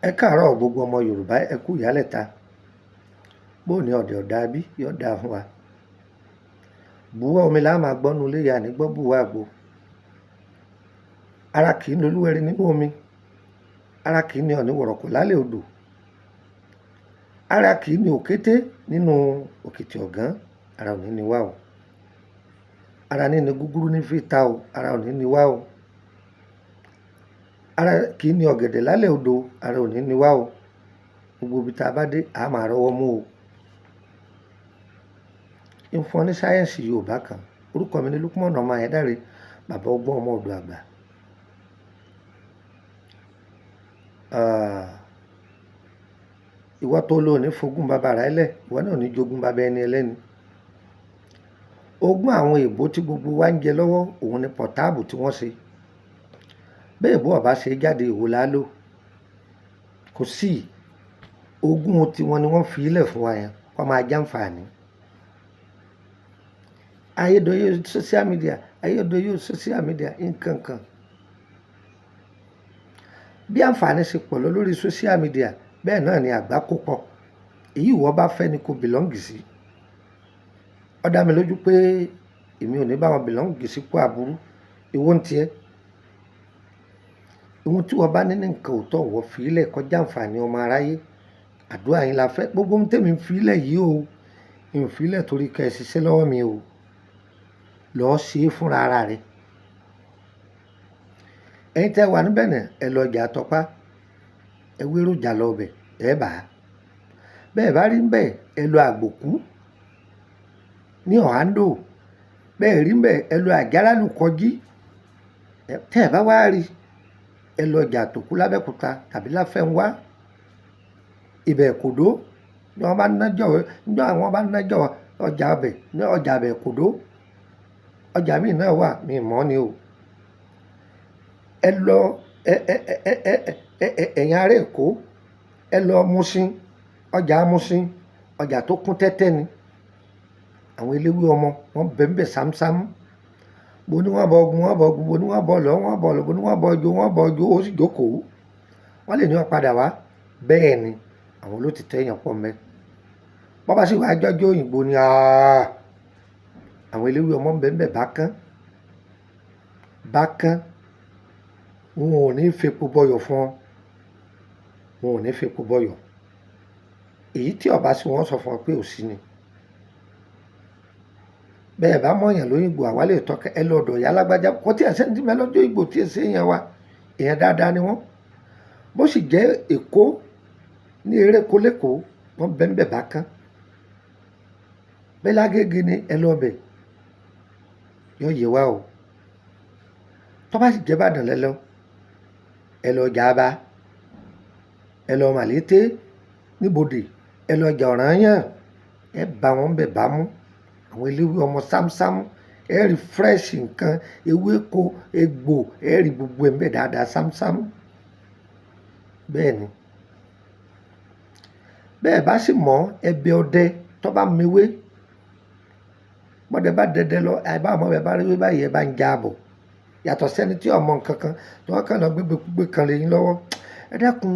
Ẹ káàárọ̀ gbogbo ọmọ Yorùbá, ẹ kú ìyálẹ̀ta. Bó ní ọ̀dẹ̀ ọ̀dà bí yóò dáa fún wa. Bùwá omi la máa gbọ́ nu ilé ìyá ní gbọ́ bùwá àgbo. Ara kì í ní olúwẹrí nínú omi. Ara kì í ní ọ̀nì wọ̀rọ̀kọ̀ lálẹ́ odò. Ara kì í ní òkété nínú òkìtì ọ̀gán. Ara ò ní ní wá o. Ara ní ní gúgúrú ní fi ta o. Ara ò ní ní wá o. Ara kì í ní ọ̀gẹ̀dẹ̀ lálẹ́ odò. Ara ò ní ní wá o. Gbogbo ibi tí a bá dé, a máa rọ́wọ́ mú o. Ń fún ọ ní sáyẹ́ǹsì Yorùbá kan. Orúkọ mi ni Lukman ọmọ Ayédáre, bàbá ọgbọ́n ọmọ ọ̀dọ̀ àgbà. Ìwọ tó lò ní fogún bàbá rẹ lẹ̀, ìwọ náà ò ní jogún bàbá ẹni ẹlẹ́ni. Ogún àwọn èèbó tí gbogbo wa ń jẹ lọ́wọ́, òun ni pọ̀táàbù tí wọ́n ṣe. Bí èèbó ò bá ṣe jáde, èwo la lò? Kò sí. Ogún tí wọn ni wọ́n fi í lẹ̀ fún wa yẹn, kó máa jẹ́ àǹfààní. Ayédoyè social media, ayédoyè social media, nǹkan kan. Bí àǹfààní ṣe pọ̀ lọ lórí social media, bẹ́ẹ̀ náà ni àgbákò pọ̀. Èyí ìwọ bá fẹ́ ni kó belong sí. Ó dá mi lójú pé èmi ò ní bá wọn belong sí kó àbúrú. Èwo ń tiẹ? Ohun tí ìwọ bá ní ní nǹkan òótọ́, ìwọ fi í lẹ̀ kó jẹ́ àǹfààní ọmọ aráyé. Àdúrà yín la fẹ́. Gbogbo ohun tí èmi ń fi í lẹ̀ yìí o, n fi í lẹ̀ torí kí ẹ ṣiṣẹ́ lọ́wọ́ mi o. Lọ ṣe é fúnra ara rẹ. Ẹ̀yin tí ẹ wà níbẹ̀ náà, ẹ lọ ọjà Tọ́pá. Ẹ wéròjà lọ bẹ̀, ẹ bá a. Bẹ́ẹ̀ bá rí bẹ́ẹ̀, ẹ lọ Àgbòkú ní Ọ̀hándò. Bẹ́ẹ̀ rí bẹ́ẹ̀, ẹ lọ Àjàràlúkọjí. Tẹ́ ẹ bá wá rí, ẹ lọ ọjà Tòkú l'Abẹ́òkúta tàbí Láfẹ́nwá. Ibẹ̀ Kòdó ní wọ́n bá nájọ̀, ní àwọn bá nájọ̀ ọjà ibẹ̀, ní ọjà ibẹ̀ Kòdó. Ọjà míì náà wà, mi ò mọ̀ ni o. Ẹ lọ, ẹ, ẹ, ẹ, ẹ, ẹ, ẹ, ẹ̀yin ará Èkó, ẹ lọ Mushin, ọjà Mushin, ọjà tó kún tẹ́tẹ́ ni. Àwọn eléwé ọmọ wọ́n bẹ̀ ń bẹ̀ sámsám. Bo ní wọ́n bọ ogun, wọ́n bọ ogun, bo ní wọ́n bọ lọ, wọ́n bọ lọ, bo ní wọ́n bọ jó, wọ́n bọ jó, ó sì jókòó. Wọ́n lè ní wọ́n padà wá. Bẹ́ẹ̀ ni àwọn olótìtọ́ èèyàn pọ̀ ńbẹ̀. Bọ́ bá sì wá jọ́jọ́ òyìnbó ni, àá. Àwọn eléwé ọmọ ń bẹ̀ ń bẹ̀ bákan. Bákan. Wọn ò ní fepo bọyọ̀ fún ọ. Wọn ò ní fepo bọyọ̀. Èyí tí ọba sí wọn sọ fún ọ pé ò sí ni. Bẹ́ẹ̀ bá mọ̀ èèyàn lóyìnbó, àwa lè tọ́ka ẹ lọ ọ̀dọ̀ ìyá alágbájá. Kò tí ẹ sẹ́ni tí ń bẹ lọ́jọ́ ìgbò tí ẹ ṣe èèyàn wa. Èèyàn dáadáa ni wọ́n. Bó sì jẹ́ Èkó ní eréko lékòó, wọ́n bẹ̀ ń bẹ̀ bákan. Bẹ́ẹ̀ lágége ni ẹ lọ bẹ̀. Yóò yé wa o. Tọ́ bá sì jẹ́ Ìbàdàn lẹ lọ, ẹ lọ ọjà Aba, ẹ lọ Màlété níbodè, ẹ lọ ọjà Ọ̀rànyàn, ẹ bá wọn bẹ̀ bá mú. Àwọn eléwé ọmọ sámsám, ẹ rí fresh nǹkan, ewéko, egbò, ẹ rí gbogbo ẹ̀ ń bẹ̀ dáadáa sámsám. Bẹ́ẹ̀ ni. Bẹ́ẹ̀ bá sì mọ̀, ẹ bẹ ọdẹ tó bá mewé. Bọ́dẹ bá dẹdẹ lọ, ẹ bá mọ̀, ẹ bá rí ewé báyìí, ẹ bá ń já bọ̀. Yàtọ̀ sí ẹni tí ò mọ̀ nǹkan kan, tí wọ́n kàn lọ gbégbé kúgbé kan lé yín lọ́wọ́. Ẹ dákun,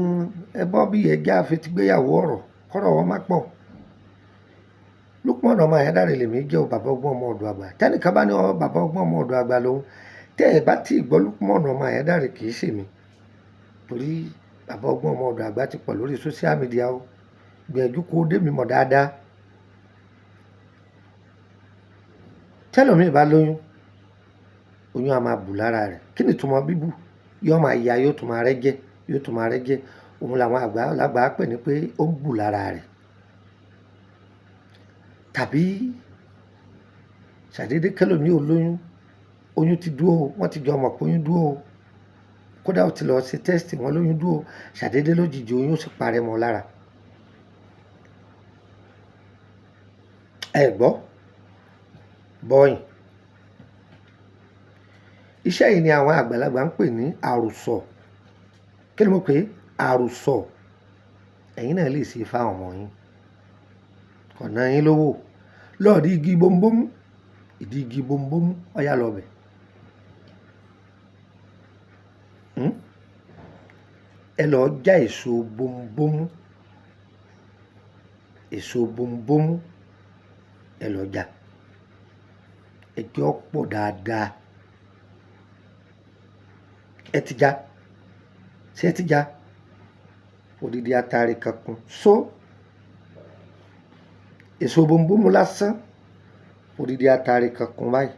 ẹ bọ́ bí ẹ já fetígbéyàwó ọ̀rọ̀, kọ́rọ̀ wọn má pọ̀. Lukman ọmọ Ayédáre lèmi jẹ́ o, bàbá ọgbọ́n ọmọ ọ̀dọ̀ àgbà. Tẹ́nìkan bá ní ọ bàbá ọgbọ́n ọmọ ọ̀dọ̀ àgbà lòun, tẹ́ ẹ bá tí gbọ́ Lukman ọmọ Ayédáre kì í ṣe mi. Torí bàbá ọgbọ́n ọmọ ọ̀dọ̀ àgbà ti pọ̀ lórí social media o. Gbìyànjú kó dé mi mọ̀ dáadáa. Tẹ́lòmí bá lóyún, oyún a máa bù lára rẹ̀. Kí ni ìtumọ̀ bíbù? Yóò máa ya, yóò tún máa rẹ́jẹ, yóò tún máa rẹ́jẹ. Òun làwọn àgbà lágbà pè ní pé ó ń bù lára rẹ̀. Tàbí ṣàdédé kẹ́lòmí ò lóyún, oyún ti dúró, wọ́n ti jọ mọ̀ pé oyún dúró. Kódà ó ti lọ ṣe test wọn lóyún dúró, ṣàdédé lójijì oyún sì parẹ́ mọ́ lára. Ẹ gbọ́, bọ́yìn. Iṣẹ́ yìí ni àwọn àgbàlagbà ń pè ní àròsọ. Kí ni mo pè é? Àròsọ. Ẹ̀yin náà lè ṣe fáwọn ọmọ yín. Ọ̀nà yín lówó. Lọ́ọ̀dí igi bómbóm, ìdí igi bómbóm, ọ̀yá lọ bẹ̀. Ẹ lọ́ọ́ já èso bómúbómú, èso bómúbómú, ẹ lọ́ọ́ já. Ẹ jẹ́ ó pọ̀ dáadáa. Ẹ ti já. Ṣé ẹ ti já? Odidi atare kan kún. So èso bómúbómú lásán, odidi atare kan kún báyìí.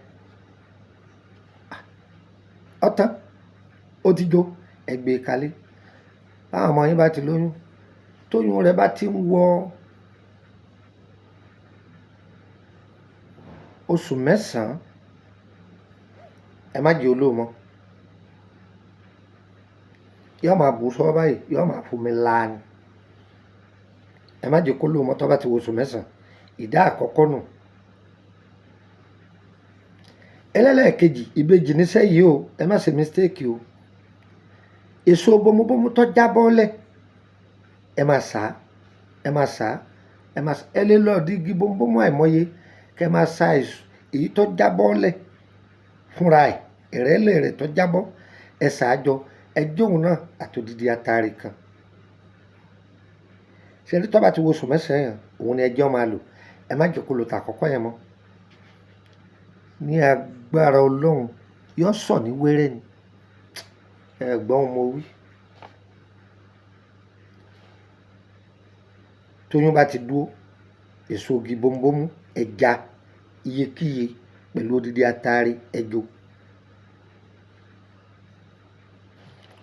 Ọ̀tán, ó ti jó, ẹ gbé e kalẹ̀. Báwọn ọmọ yín bá ti lóyún, tóyún rẹ̀ bá ti ń wọ oṣù mẹ́sàn-án, ẹ má jẹ́ ó lò mọ́. Yóò máa bù sọ́wọ́ báyìí, yóò máa fomi la ni. Ẹ má jẹ́ kó lò mọ́ tó bá ti wọ oṣù mẹ́sàn-án. Ìdá àkọ́kọ́ nù. Ẹlẹ́lẹ́ẹ̀kejì, ìbejì níṣẹ́ yìí o, ẹ má ṣe mistake o. Èso bómúbómú tó jábọ́lẹ̀, ẹ máa sá, ẹ máa sá, ẹ máa sá. Ẹ lè lọ dígí bómúbómú àìmọye kí ẹ máa sá èso èyí tó jábọ́lẹ̀ fúnra ẹ̀, ìrẹ́lẹ̀ rẹ̀ tó jábọ́, ẹ sá jọ, ẹ jó òun náà àti odidi atare kan. Ṣé rí tó bá ti wọ oṣù mẹ́sàn-án yẹn, òun ni ẹ jẹ́ ó máa lò. Ẹ má jẹ́ kó lo tàkọ́kọ́ yẹn mọ́. Ní agbára Ọlọ́run, yóò sọ̀ ní wéré ni. Ẹ gbọ́ ohun mo wí. Tóyún bá ti dúró, èso igi bómúbómú, ẹja iyekíye pẹ̀lú odidi atare ẹjo.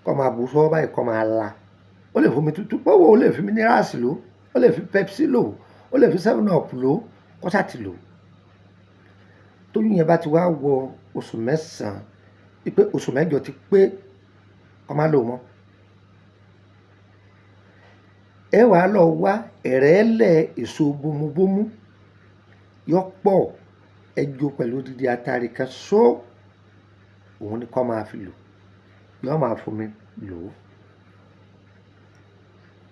Kọ́ máa bù sọ́wọ́ báyìí, kọ́ máa la. Ó lè fomi tútù, bọ́wọ́ ó lè fi minerals lò, ó lè fi Pepsi lò, ó lè fi 7 Up lò, kó sá ti lò. Tóyún yẹn bá ti wá wọ oṣù mẹ́sàn-án, wípé oṣù mẹ́jọ ti pé, kó má lò mọ́. Ẹ wàá lọ wá ẹ̀rẹ́lẹ̀ èso bómúbómú, yó pọ̀, ẹ jó pẹ̀lú odidi atare kan só, òun ni kó máa fi lò. Yóò máa fomi lò.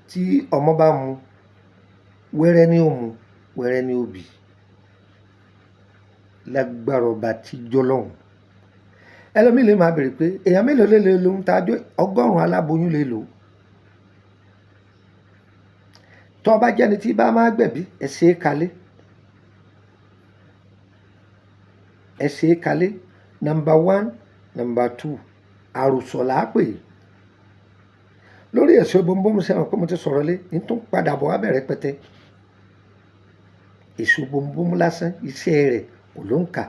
Tí ọmọ bá mu, wẹ́rẹ́ ni ó mu, wẹ́rẹ́ ni ó bì. Lágbára ọba tí jọ́ lọ́hùn. Ẹlòmíì lè máa béèrè pé èèyàn mélòó lè lo ohun tá a jó, ọgọ́rùn-ún aláboyún lè lò. Tó bá jẹ́ ẹni tí bá máa gbẹ̀bí, ẹ ṣe é kalẹ̀. Ẹ ṣe é kalẹ̀. Number one, number two, àròsọ̀ là á pè é. Lórí èso bómúbómú ṣe mọ̀ pé mo ti sọ̀rọ̀ lé, ní tó ń padà bọ̀ wá bẹ̀rẹ̀ pẹtẹ. Èso bómúbómú lásán, iṣẹ́ rẹ̀ kò ló ń kà.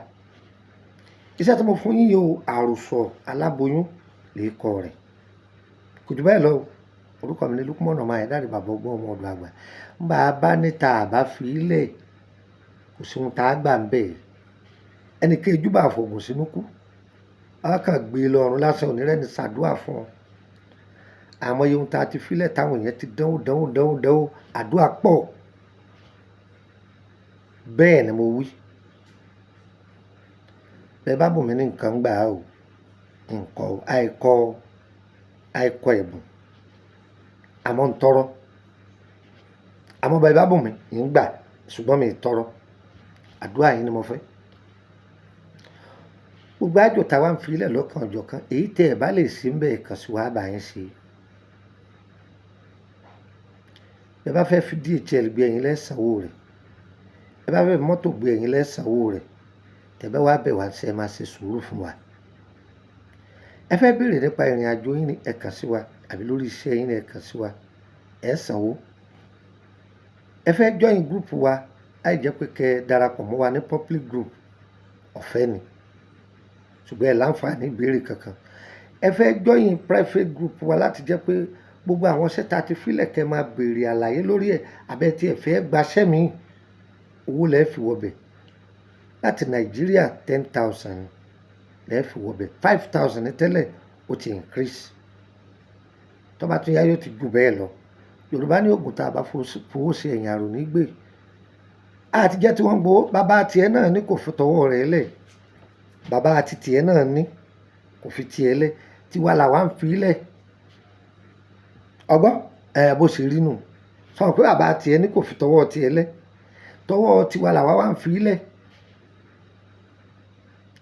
Iṣẹ́ tí mo fún yín yìí o, àròsọ̀ aláboyún lè kọ rẹ̀. Kò jù bẹ́ẹ̀ lọ o. Orúkọ mi ni Lukman ọmọ Ayédáre, bàbá ọgbọ́n ọmọ ọ̀dọ̀ àgbà. Ń bá a bá níta àbá fi í lẹ̀, kò sí ohun tá a gbà ń bẹ̀. Ẹni kejì bá fògùn sínú kú, a kàn gbé lọ ọ̀run lásán, onírẹ́ni ṣàdúà fún ọ. Àmọ́ iye ohun tá a ti fi lẹ̀ táwọn èèyàn ti dánwò, dánwò, dánwò, dánwò, àdúà pọ̀. Bẹ́ẹ̀ ni mo wí. Bẹ́ẹ̀ bá bùn mí ní nǹkan gbà á o. Nǹkan àìkọ́, àìkọ́ ẹ̀bùn. Àmọ́ ń tọrọ. Àmọ́ bẹ́ẹ̀ bá bùn mí, ń gbà, ṣùgbọ́n mi ì tọrọ. Àdúà yín ni mo fẹ́. Gbogbo àjò táwa ń fi lẹ̀ lọ́kàn ọjọ́ kan, èyí tí ẹ bá lè ṣe ń bẹ̀ kàn sí wa bá yín ṣe. Bẹ́ẹ̀ bá fẹ́ fi DHL gbé ẹ̀yin lẹ́sàn-án rẹ̀. Ẹ bá fẹ́ fi mọ́tò gbé ẹ̀yin lẹ́sàn-án rẹ̀. Tẹ́ bá wá bẹ̀ wá ṣe ẹ máa ṣe sùúrù fún wa. Ẹ fẹ́ béèrè nípa ìrìnàjò yín ni ẹ kàn sí wa, àbí lórí iṣẹ́ yín ni ẹ kàn sí wa, ẹ sanwó. Ẹ fẹ́ join group wa, láì jẹ́ pé kí ẹ darapọ̀ mọ́ wa ní public group, ọ̀fẹ́ ni. Ṣùgbọ́n ẹ láǹfààní ìbéèrè kankan. Ẹ fẹ́ join private group wa láti jẹ́ pé gbogbo àwọn iṣẹ́ tá a ti fi lẹ̀ kí ẹ máa béèrè àlàyé lórí ẹ̀, àbí ẹ tí ẹ fẹ́ gba iṣẹ́ mi, owó lẹ fi wọ bẹ̀. Láti Nàìjíríà 10,000 lẹ fi wọ bẹ̀. 5,000 ní tẹ́lẹ̀, ó ti increase. Tó bá tún yá yóò ti ju bẹ́ẹ̀ lọ. Yorùbá ní ògùn tá a bá fowó ṣe ẹ̀yìn àrò ní gbé. Àti jẹ́ tí wọ́n ń gbowó, bàbá tí ẹ náà ní kò fi tọwọ́ rẹ̀ lẹ̀. Bàbá àti tí ẹ náà ní kò fi ti ẹ lẹ̀. Tiwa làwa ń fi lẹ̀. Ọgbọ́n, ẹ bó ṣe rí nù. Sọ pé bàbá tí ẹ ní kò fi tọwọ́ ti ẹ lẹ̀. Tọwọ́ tiwa làwa wá ń fi lẹ̀.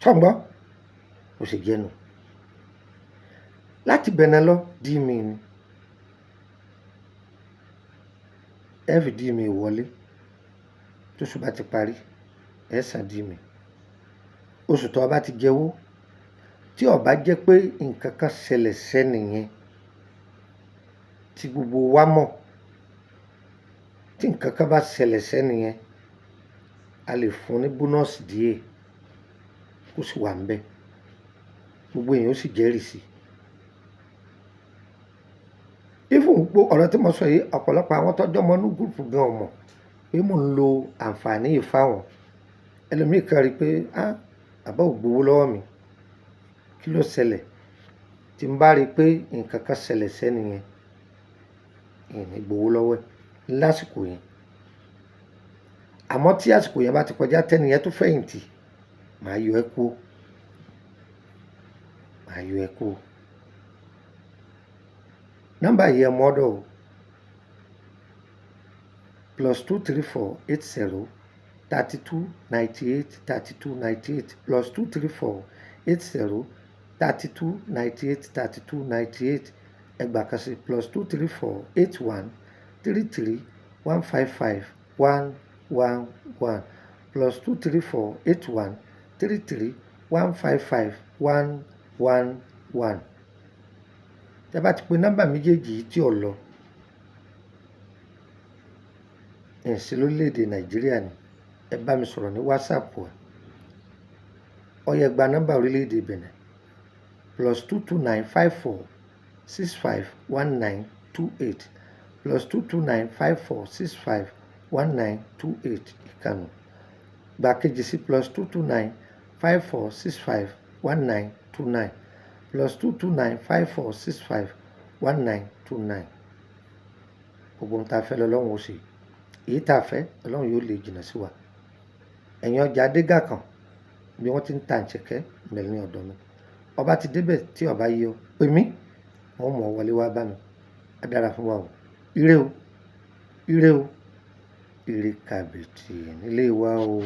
Ṣé o ń gbọ́? Bó ṣe jẹ́ nù. Láti Benin lọ, dí mi ni. Ẹ fi dí mi wọlé. Tóṣù bá ti parí, ẹ san dí mi. Oṣù tó o bá ti jẹ́wọ́, tí ó bá jẹ́ pé nǹkan kan ṣẹlẹ̀ sẹ́ni yẹn tí gbogbo wa mọ̀, tí nǹkan kan bá ṣẹlẹ̀ sẹ́ni yẹn, a lè fún ní bonus díẹ̀ kó sì wà níbẹ̀. Gbogbo èèyàn ó sì jẹ́rìí sí i. Even gbogbo ọ̀rọ̀ tí mo sọ yìí, ọ̀pọ̀lọpọ̀ àwọn tó jọmọ inú group gan ò mọ̀ pé mò ń lo àǹfààní yìí fáwọn. Ẹlòmíì kan rí pé, "Á, bàbá ò gbowó lọ́wọ́ mi. Kí ló ṣẹlẹ̀?" Tí n bá rí pé nǹkan kan ṣẹlẹ̀ sẹ́ni yẹn, n ní gbowó lọ́wọ́ ẹ̀ lásìkò yẹn. Àmọ́ tí àsìkò yẹn bá ti kọjá, tẹ́ni yẹn tó fẹ̀yìntì, màá yọ ẹ́ kúrò. Màá yọ ẹ́ kúrò. Nọ́mbà yìí ẹ mú ọ́dọ̀ o. +234 80 32 98 32 98, +234 80 32 98 32 98. Ẹgbàá kan sí, +234 81 33 155 111, +234 81 33 155 111. Tí ẹ bá ti pe nọ́mbà méjèèjì yìí tí ò lọ, ẹ̀ sí lórílẹ̀ èdè Nàìjíríà ni, ẹ bá mi sọ̀rọ̀ ní WhatsApp wa. Ó yẹ gba nọ́mbà orílẹ̀ èdè Benin, +229 54 65 19 28, +229 54 65 19 28 ìkànnì. Gba kejì sí, +229 54 65 19 29, +229 54 65 19 29. Gbogbo ohun tí a fẹ́ lọ́lọ́run ó ṣe. Èyí tí a fẹ́, Ọlọ́run yóò lè jìnnà sí wa. Ẹ̀yin ọjà Adégà kan, bí wọ́n ti ń ta ǹṣẹ̀kẹ́, bẹ́ẹ̀ ní ọ̀dọ̀ mi. Ọba ti dé bẹ̀ tí ọba yé ọ, pè mí, wọ́n mú ọ wọlé wá bá mi. A dára fún wa o. Ire o. Ire o. Ire kàbìtì nílé wa o.